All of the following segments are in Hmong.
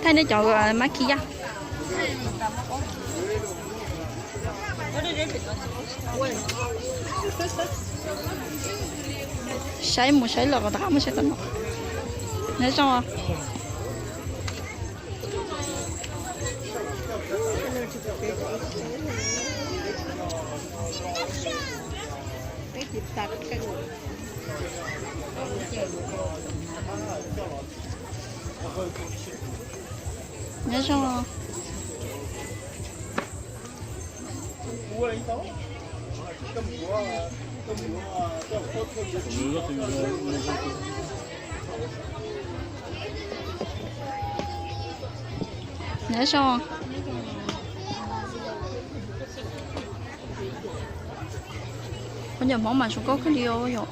Thaij nej cov mab khib yaj. Saib mus saib los kom rov qab mus saib tau no. Nyob zoo. Nyob zoo. Nyob zoo. Qhov nyuam hmoob mas zoo nkauj kawg li os yom.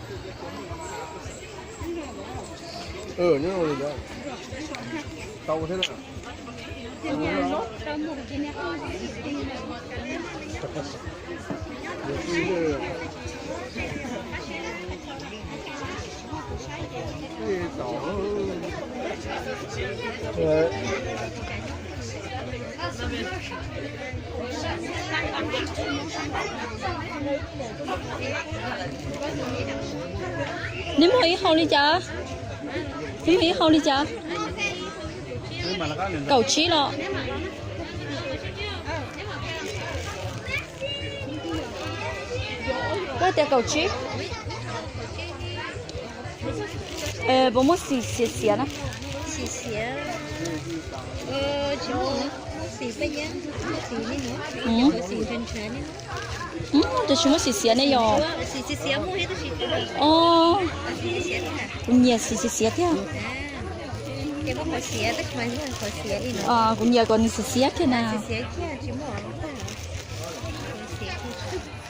Neb muag ib hau li cas? Neb muag ib hau li cas? Kaum tsib los? Koj tias kaum tsib. Puas muaj xim xiav xiav na? Tus tsis muaj xim xiav ne yom? Kuv nyiam xim xiav xiav thiab. Kuv nyiam kom nws xiav xiav thiab na.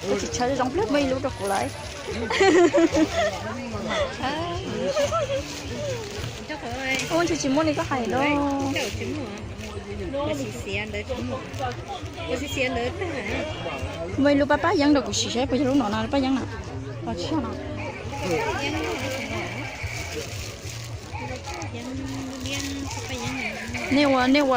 Ua tsis tshav zoo pliag muaj ib lub rau kuv lawm. Ua tsis tsis muaj li koj hais no. Muaj ib lub pab pab yeeb rau kuv sim saib puas yog lub no na, lub pab yeeb na. Los tsis yog no. Nej ua nej ua